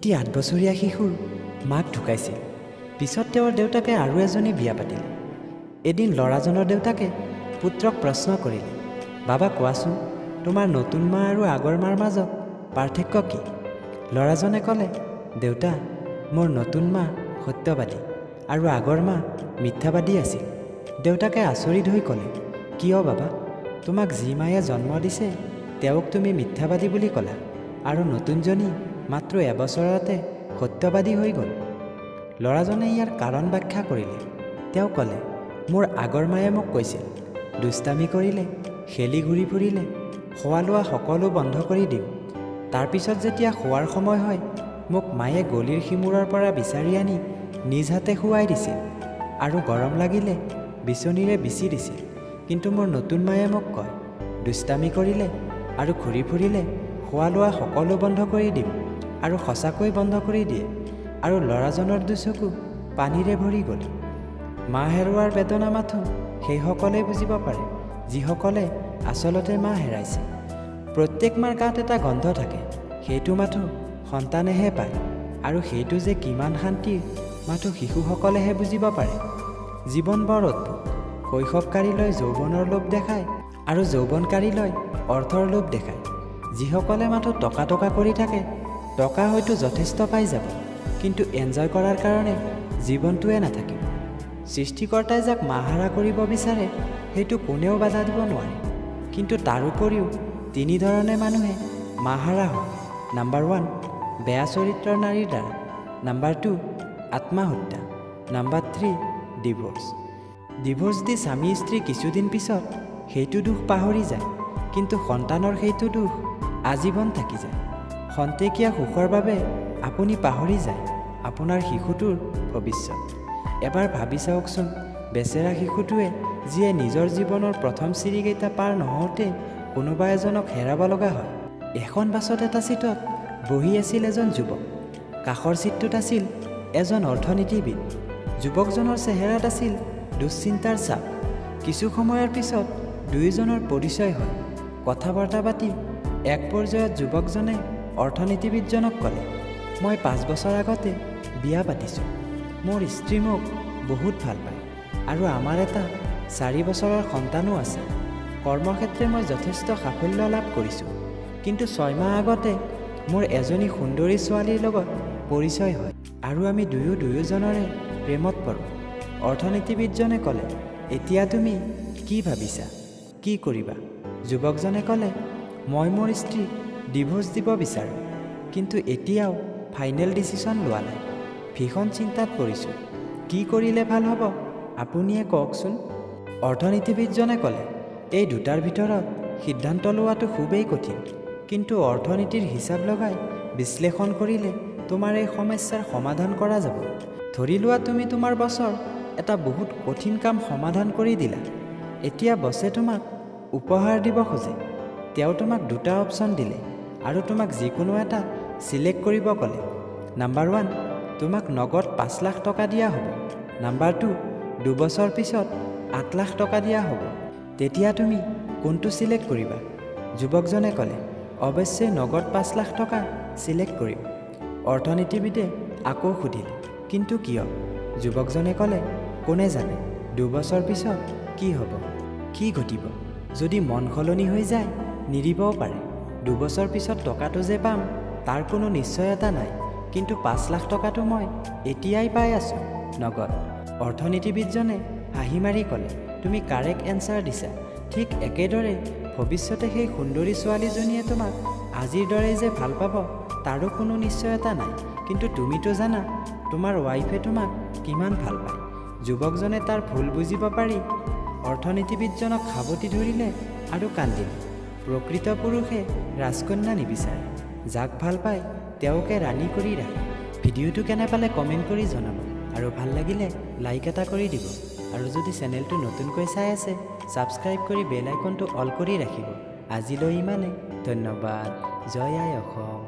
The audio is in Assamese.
এটি 8 বছৰীয়া শিশুৰ মাক ঢুকাইছিল। পিছত তেওঁৰ দেউতাকে আৰু এজনী বিয়া পাতিলে। এদিন ল'ৰাজনৰ দেউতাকে পুত্ৰক প্ৰশ্ন কৰিলে, বাবা কোৱাচোন, তোমাৰ নতুন মা আৰু আগৰ মাৰ মাজত পাৰ্থক্য কি? ল'ৰাজনে ক'লে, দেউতা, মোৰ নতুন মা সত্যবাদী আৰু আগৰ মা মিথ্যাবাদী আছিল। দেউতাকে আচৰিত হৈ ক'লে, কিয় বাবা, তোমাক যি মায়ে জন্ম দিছে তেওঁক তুমি মিথ্যাবাদী বুলি ক'লা আৰু নতুনজনী মাত্ৰ এবছৰতে সত্যবাদী হৈ গ'ল? ল'ৰাজনে ইয়াৰ কাৰণ ব্যাখ্যা কৰিলে। তেওঁ ক'লে, মোৰ আগৰ মায়ে মোক কৈছিল, দুষ্টামি কৰিলে, খেলি ঘূৰি ফুৰিলে খোৱা লোৱা সকলো বন্ধ কৰি দিম। তাৰপিছত যেতিয়া খোৱাৰ সময় হয়, মোক মায়ে গলিৰ সিমূৰৰ পৰা বিচাৰি আনি নিজ হাতে খুৱাই দিছিল আৰু গৰম লাগিলে বিচনীৰে বিচি দিছিল। কিন্তু মোৰ নতুন মায়ে মোক কয়, দুষ্টামি কৰিলে আৰু ঘূৰি ফুৰিলে খোৱা লোৱা সকলো বন্ধ কৰি দিম, আৰু সঁচাকৈ বন্ধ কৰি দিয়ে। আৰু ল'ৰাজনৰ দুচকু পানীৰে ভৰি গ'ল। মা হেৰুৱাৰ বেদনা মাথোঁ সেইসকলেই বুজিব পাৰে যিসকলে আচলতে মা হেৰাইছে। প্ৰত্যেক মাৰ গাত এটা গন্ধ থাকে, সেইটো মাথোঁ সন্তানেহে পায়, আৰু সেইটো যে কিমান শান্তিৰ মাথোঁ শিশুসকলেহে বুজিব পাৰে। জীৱন বৰ অদ্ভুত। শৈশৱকাৰীলৈ যৌৱনৰ লোভ দেখায় আৰু যৌৱনকাৰীলৈ অৰ্থৰ লোভ দেখায়। যিসকলে মাথোঁ টকা টকা কৰি থাকে, টকা হয়তো যথেষ্ট পাই যাব, কিন্তু এনজয় কৰাৰ কাৰণে জীৱনটোৱে নাথাকিব। সৃষ্টিকৰ্তাই যাক মাহাৰা কৰিব বিচাৰে সেইটো কোনেও বাধা দিব নোৱাৰে। কিন্তু তাৰ উপৰিও তিনি ধৰণে মানুহে মাহাৰা হয়। নাম্বাৰ 1, বেয়া চৰিত্ৰৰ নাৰীৰ দ্বাৰা। নাম্বাৰ 2, আত্মহত্যা। Number 3, divorce. ডিভ'ৰ্চ দি স্বামী স্ত্ৰী কিছুদিন পিছত সেইটো দুখ পাহৰি যায়, কিন্তু সন্তানৰ সেইটো দুখ আজীৱন থাকি যায়। খন্তেকীয়া সুখৰ বাবে আপুনি পাহৰি যায় আপোনাৰ শিশুটোৰ ভৱিষ্যত। এবাৰ ভাবি চাওকচোন, বেচেৰা শিশুটোৱে যিয়ে নিজৰ জীৱনৰ প্ৰথম চিৰিকেইটা পাৰ নহওঁতে কোনোবা এজনক হেৰাব লগা হয়। এখন বাছত এটা চিটত বহি আছিল এজন যুৱক। কাষৰ চিটটোত আছিল এজন অৰ্থনীতিবিদ। যুৱকজনৰ চেহেৰাত আছিল দুশ্চিন্তাৰ চাপ। কিছু সময়ৰ পিছত দুয়োজনৰ পৰিচয় হয়। কথা বাৰ্তা পাতি এক পৰ্যায়ত যুৱকজনে অৰ্থনীতিবিদজনক ক'লে, মই 5 বছৰ আগতে বিয়া পাতিছোঁ। মোৰ স্ত্ৰী মোক বহুত ভাল পায় আৰু আমাৰ এটা 4 বছৰৰ সন্তানো আছে। কৰ্মক্ষেত্ৰে মই যথেষ্ট সাফল্য লাভ কৰিছোঁ। কিন্তু 6 মাহ আগতে মোৰ এজনী সুন্দৰী ছোৱালীৰ লগত পৰিচয় হয় আৰু আমি দুয়ো দুয়োজনৰে প্ৰেমত পৰোঁ। অৰ্থনীতিবিদজনে ক'লে, এতিয়া তুমি কি ভাবিছা, কি কৰিবা? যুৱকজনে ক'লে, মই মোৰ স্ত্ৰীক ডিভ'ৰ্চ দিব বিচাৰোঁ, কিন্তু এতিয়াও ফাইনেল ডিচিশ্যন লোৱা নাই। ভীষণ চিন্তাত পৰিছোঁ। কি কৰিলে ভাল হ'ব আপুনিয়ে কওকচোন। অৰ্থনীতিবিদজনে ক'লে, এই দুটাৰ ভিতৰত সিদ্ধান্ত লোৱাটো খুবেই কঠিন, কিন্তু অৰ্থনীতিৰ হিচাপ লগাই বিশ্লেষণ কৰিলে তোমাৰ এই সমস্যাৰ সমাধান কৰা যাব। ধৰি লোৱা তুমি তোমাৰ বছৰ এটা বহুত কঠিন কাম সমাধান কৰি দিলা। এতিয়া বছে তোমাক উপহাৰ দিব খোজে। তেওঁ তোমাক দুটা অপশ্যন দিলে আৰু তোমাক যিকোনো এটা ছিলেক্ট কৰিব ক'লে। নাম্বাৰ 1, তোমাক নগদ 5 লাখ টকা দিয়া হ'ব। নাম্বাৰ 2, 2 বছৰ পিছত 8 লাখ টকা দিয়া হ'ব। তেতিয়া তুমি কোনটো ছিলেক্ট কৰিবা? যুৱকজনে ক'লে, অৱশ্যে নগদ 5 লাখ টকা ছিলেক্ট কৰিম। অৰ্থনীতিবিদে আকৌ সুধিলে, কিন্তু কিয়? যুৱকজনে ক'লে, কোনে জানে 2 বছৰ পিছত কি হ'ব, কি ঘটিব? যদি মন সলনি হৈ যায় নিদিবও পাৰে। 2 বছৰ পিছত টকাটো যে পাম তাৰ কোনো নিশ্চয়তা নাই, কিন্তু 5 লাখ টকাটো মই এতিয়াই পাই আছোঁ নগদ। অৰ্থনীতিবিদজনে হাঁহি মাৰি ক'লে, তুমি কাৰেক্ট এনচাৰ দিছা। ঠিক একেদৰে ভৱিষ্যতে সেই সুন্দৰী ছোৱালীজনীয়ে তোমাক আজিৰ দৰেই যে ভাল পাব তাৰো কোনো নিশ্চয়তা নাই, কিন্তু তুমিতো জানা তোমাৰ ৱাইফে তোমাক কিমান ভাল পায়। যুৱকজনে তাৰ ভুল বুজিব পাৰি অৰ্থনীতিবিদজনক সাৱটি ধৰিলে আৰু কান্দিলে। প্ৰকৃত পুৰুষে ৰাজকন্যা নিবিচাৰে, যাক ভাল পায় তেওঁকে ৰাণী কৰি ৰাখে। ভিডিঅ'টো কেনে পালে কমেণ্ট কৰি জনাব আৰু ভাল লাগিলে লাইক এটা কৰি দিব, আৰু যদি চেনেলটো নতুনকৈ চাই আছে ছাবস্ক্ৰাইব কৰি বেল আইকনটো অল কৰি ৰাখিব। আজিলৈ ইমানে, ধন্যবাদ। জয় আই অসম।